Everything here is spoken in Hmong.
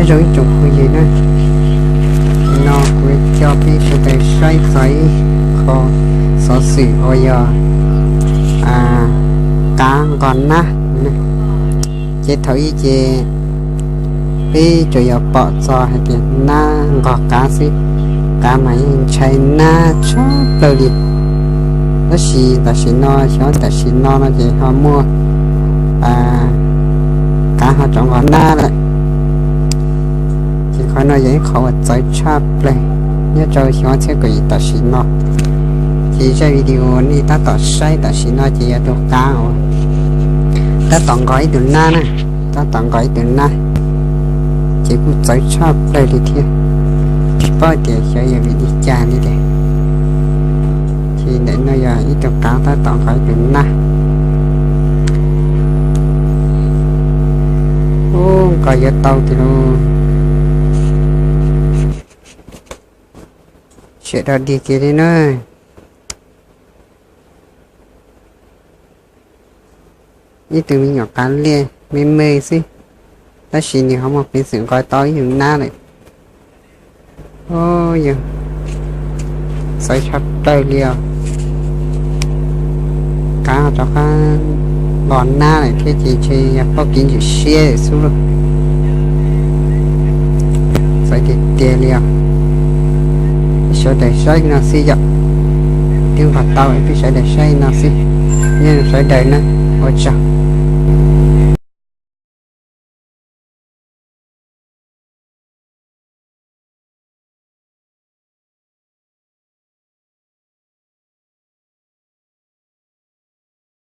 Zoo ib tsoom phooj ywg na, no kuv coj peb sawv daws saib txog ib qho xov xwm uas yog qav nqos nab. Ces thaum ub ces peb tsuas yog pom txog hais tias nab nqos qav xwb, qav mas yeej ntshai nab tshaj plaws li. Tab sis tam sim no, xyov tam sim no no ces ho muaj qav ho rov nqos nab lawm. Ces qhov no yog ib qhov uas txawv tshaj plaws nyob rau xyoo ob txhiab kaum yim tam sim no. Ces zaj video nej tab tom saib tam sim no ces yog tus qav uas tab tom nqos ib tug nab na, tab tom nqos ib tug nab. Ces kuj txawv tshaj plaws li thiab, tsis paub tias xyov yog vim li cas li tiag. Ces ntawm no yog ib tug qav tab tom nqos ib tug nab. Ub, nqos yuav tau tiag lauj. Siab dog dig kiag li na. Ib tug me nyuam qav liaj me me xwb, tab sis nws ho muaj peev xwm nqos tau ib tug nab lawm. Ub, yog txawv tshaj plaws li os. Qav rov qab nqos nab lawm thiab ces ntshe yog pauj kev ntsim siab lawm xwb lauj. Txawv tiag tiag li os. Peb sawv daws saib no xwb yom. Twb nqos tau, peb sawv daws saib no xwb. Nyob zoo sawv daws na, ua tsaug.